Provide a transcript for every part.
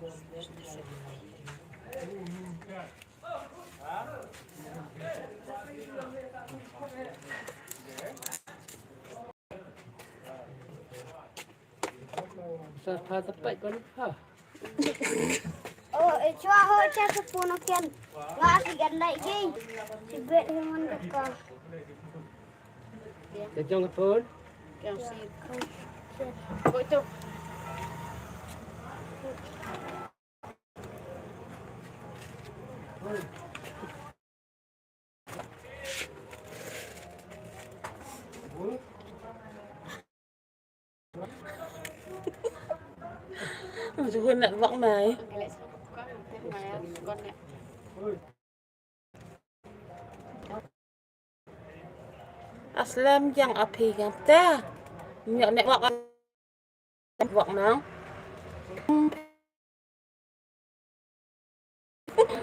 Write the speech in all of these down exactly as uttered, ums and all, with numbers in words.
Sa pha sa pait kon pha. Oh, e chwa ho cha sa puno ken. Nga si gan dai ging. Si bet hi mon ka ka. Ka jong ka phone. Ka si. Ko to. Suhu network nai. Aslam jang api jang te. Network. Network nang.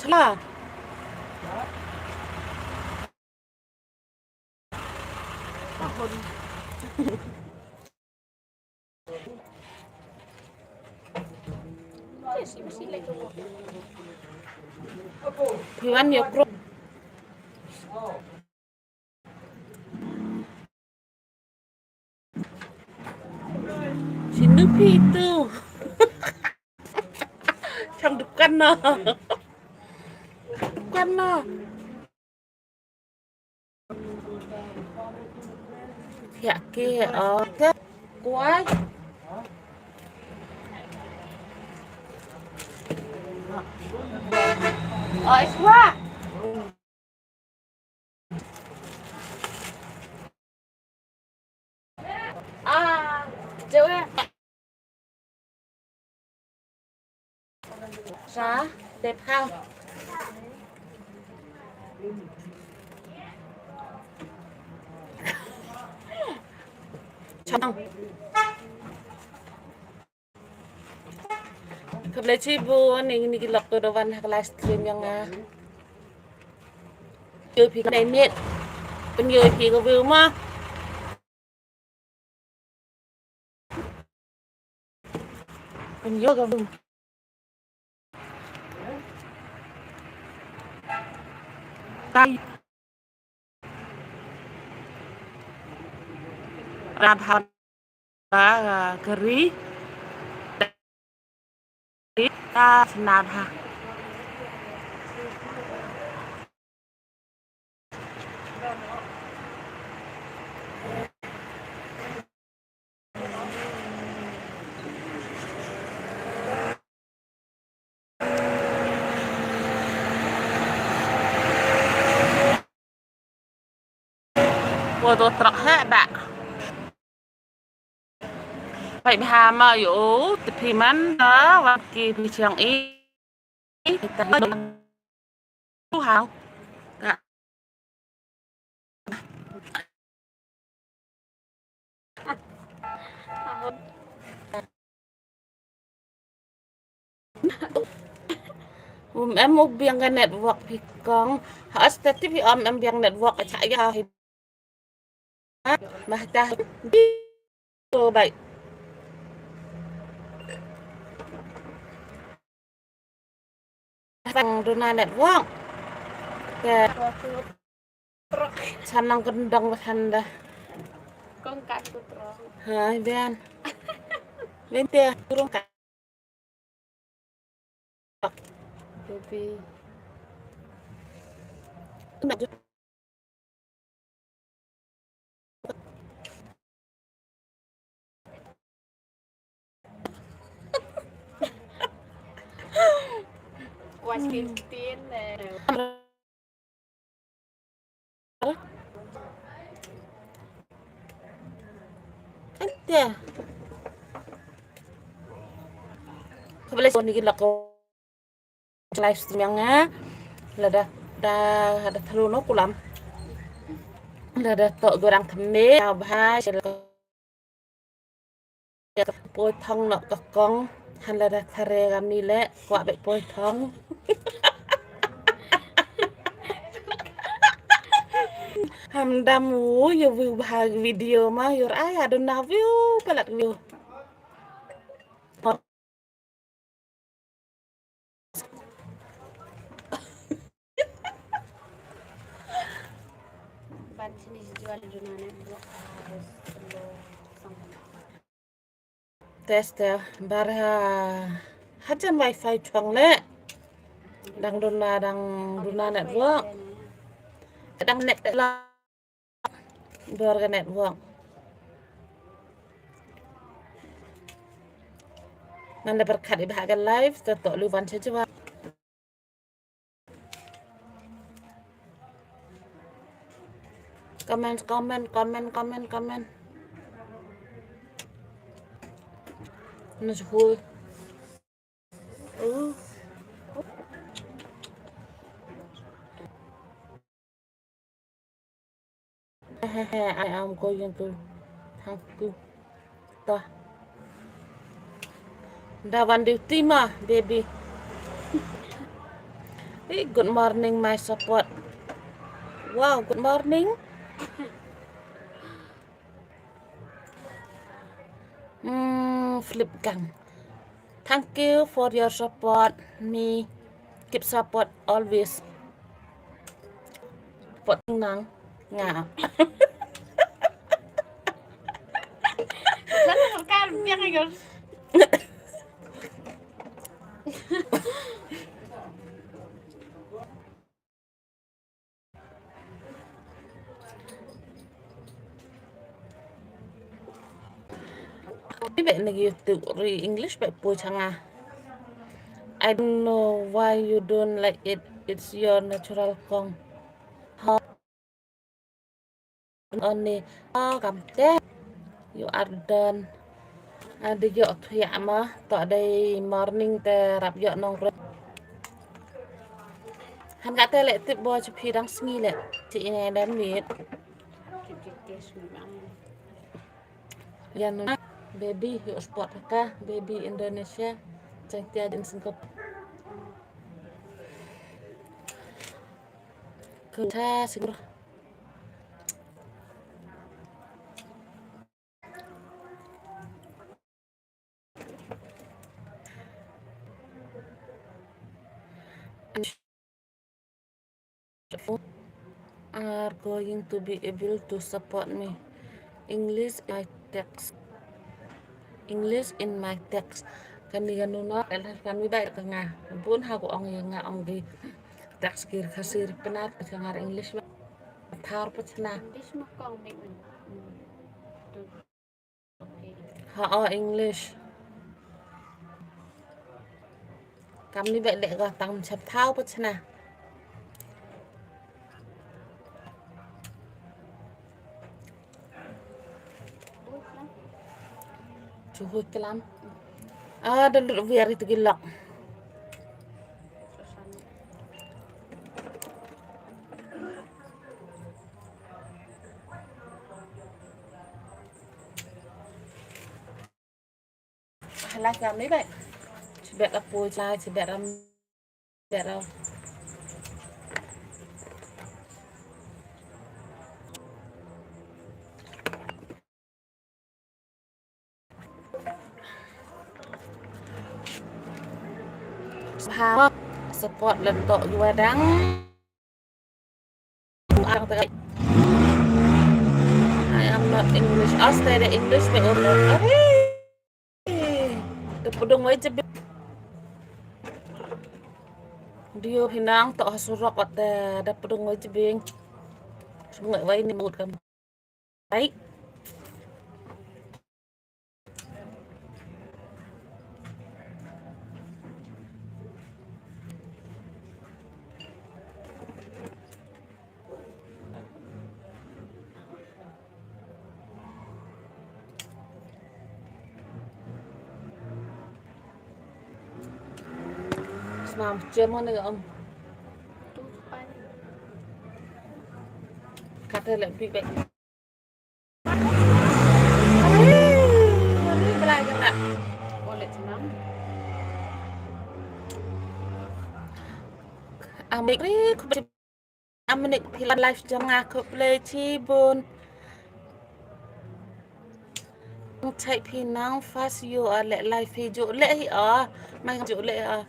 Chla. Phi wan ïa krum. Sinu phi tu? Chang dukan na. Dukan na. Thiah ki, oh, ke kuai. Oh, iswa. Ah, jauh ya. Sa, dep hal. Chang. Khublei shibun, ïa kine ki lok kiba wan ha ka live stream ïa nga. Ïoh phi ka dei miet. Pynïoh phi ka view ma. Pynïoh ka view. Tai. Radha, ah, kari. Ta snadha. Wa to trak ha ba. Pai bha ma ïoh te phi man da wan ki phi chiang i. Tu hau. Ka. Um em u biang ka network phi kong. Ha as ta ti phi um em biang network a cha ya hi. Mah ta. Ko bai. Tang duna network. Ke. Sanang kendang ba sanda. Kong kat ku terang. Hai ben. Ben te turun kat. Baby. Kuas kintin eh. Ante. Khublei shibun ki lok live stream ïa nga. Lada da da thlu no kulam. Lada to gorang kembe bha. Poi thong noh ka kong. Han lada thare kami le kwah beh poi thong. Hamdam u ïa view bha video ma ïor ai adon na view palat view. Test test. Bar ha. Hajan wifi chong le. Dang duna, dang duna network. Dang net la. Bar ka network. Ngan da berkat i bah ka live, to to lu wan cha jua. Comment, comment, comment, comment, comment. Nus hui. I am going to thank you. Toh. Da wan duty ma, baby. Hey, good morning, my support. Wow, good morning. Hmm, Flip Gang. Thank you for your support me. Keep support always. Support nang nga. Ni bek na YouTube ri English bek poi changa. I don't know why you don't like it. It's your natural kong. How Oni, oh, kam te. You are done. Ada yok tu ya ma, tok dei morning te rap yok nong rap. Han ka te le tip bo chu phi dang sngi le. Chi ine dan mit. Yan baby yok sport ka, baby Indonesia. Chang tia din singkop. Kutha singkop. Are going to be able to support me. English in my text. English in my text. Kani kanu no, el kanu dai ka nga. Bun ha ko ong ya nga ong di. Text kir kasir penat ka ngar English ba. Thar pa chna. English ma kong me. Ha, oh, English. Kam ni bek dek ka tang chap thau pa chna. Chu hui klam. Ah, da lut wiar itu gilak. Hala kam ni bai. Chibet apu chla, chibet ram, chibet ram. Support letok yu wadang. I am not English. Aste de English be ur. Are. Da pudung wai jebing. Dio hinang tok ha surok wat da pudung wai jebing. Sungai wai ni mut kam. Baik. Smam jem ne om. Kata le big bag. Amik ri khublei, amik phi la live jong nga, khublei chibun. Chai phi nang fast yu a le live phi ju le hi a. Mai ju le a.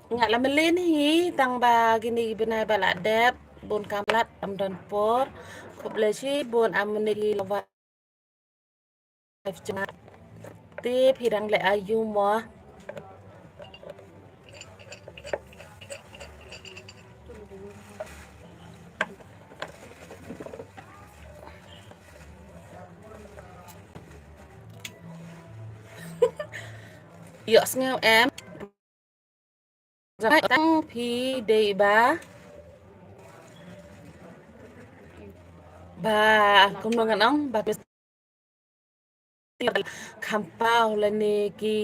Nga la melen hi tang ba kini ki bnai ba la dep. Bun kam lad am don por. Khublei chibun, am ni ki la wa. Live chat. Te phi dang leh aïu mo? Ïohsngew em? Tang phi dei ba, ba kumno ngan ong, ba kham paw lane ki,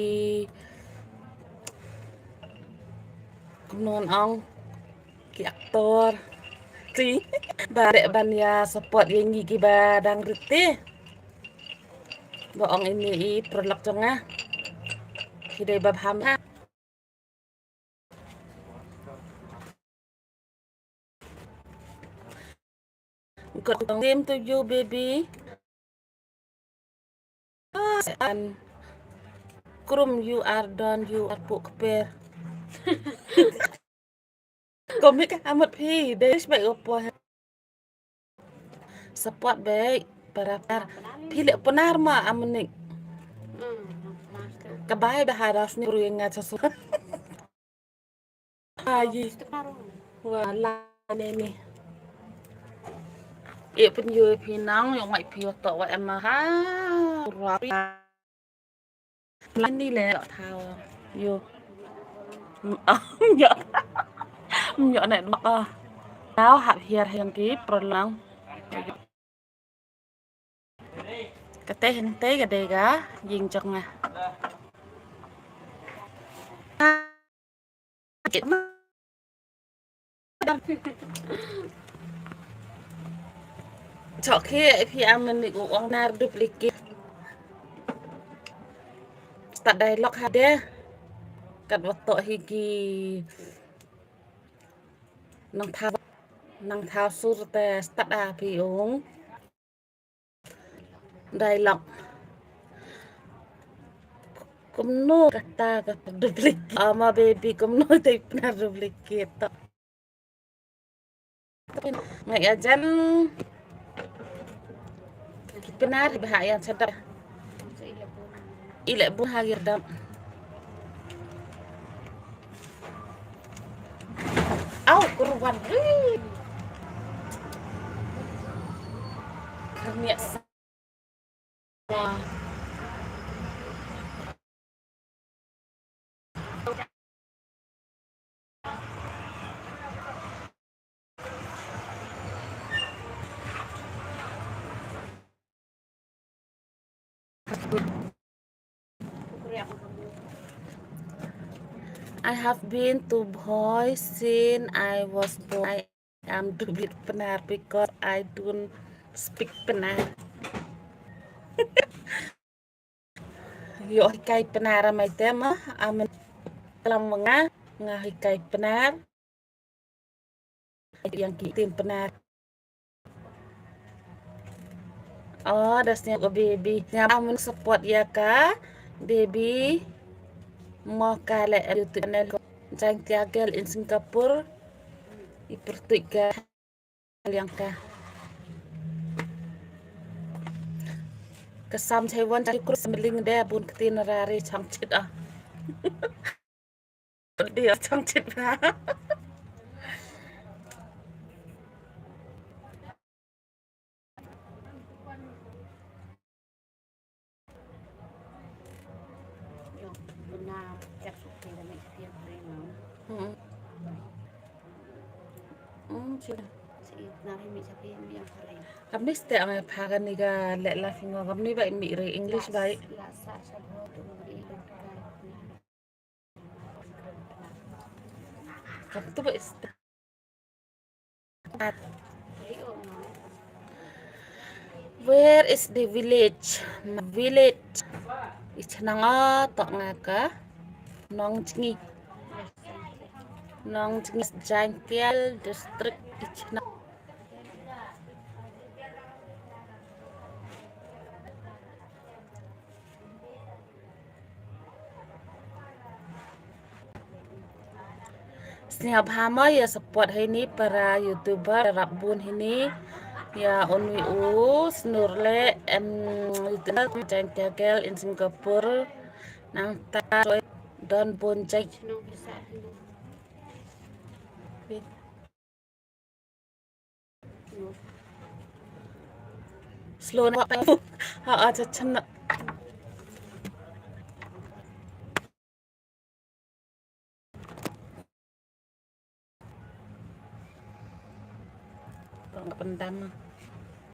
kumno ngan ong, ki actor. Te ba leh ban ïa support ïa ngi kiba dang rit te. Ba ong ine i paralok jong nga, ki dei ba bha ma. Good, same to you, baby. Ah, an krum, you are done, you are puk per. Komik amot phi dei shbai opo. Support beit para par. Phi leh Pnar ma, Amnik. Ka bai ba ha das ni ruh nga cha su. Ai. Wa la ne ni. E pyn yu phi nang, yu ngai phi to wa em ha. Ra. Mlani le thau. Yo. Myo. Myo ne dok ah. Thau hap hiar hiang ki prolong. Kate hinte ka dei ka ïing jong nga. Chok hi phi am ni u ong nar duplicate. Stad dialogue ha de. Kat wa to hi ki nang thaw, nang thaw sur te stad a phi ong. Dialogue. Kumno kata ka duplicate. Ama baby kumno te Pnar duplicate to. Ngai ajan. Pnar ba ha ïa chadap. Ile bun ha girdam. Au kurwan. Kerniak sa. I have been to Bhoi since I was born. I am dubit Pnar because I don't speak Pnar. Yo hikai Pnar amai tema amen lam nga nga hikai Pnar. Yang ki tin Pnar. Oh, das nya ko baby. Nya amen support ya ka baby. Mo ka le YouTube channel ko. Jang tia girl in Singapore. I pertuit ka. Liang ka. Ka sam chai wan chai kur sam ling de bun ktin rari chang chit ah. Dia chang chit na. Kamni ste ang pha kani ka le la fingo kamni ba imi re English ba. Kam tu ba ista. Where is the village? My village. I chnong o to nga ka Nongjngi. Nongjngi Jaintia district i chnong. Sngewbha mo ïa support heini para YouTuber rap bun heini. Ïa, un wi u snur le em, jang tiagel in Singapore. Nangta don bun jait. Slow na pa. Ha, ha, cha, cha, na. Kong ka pendam.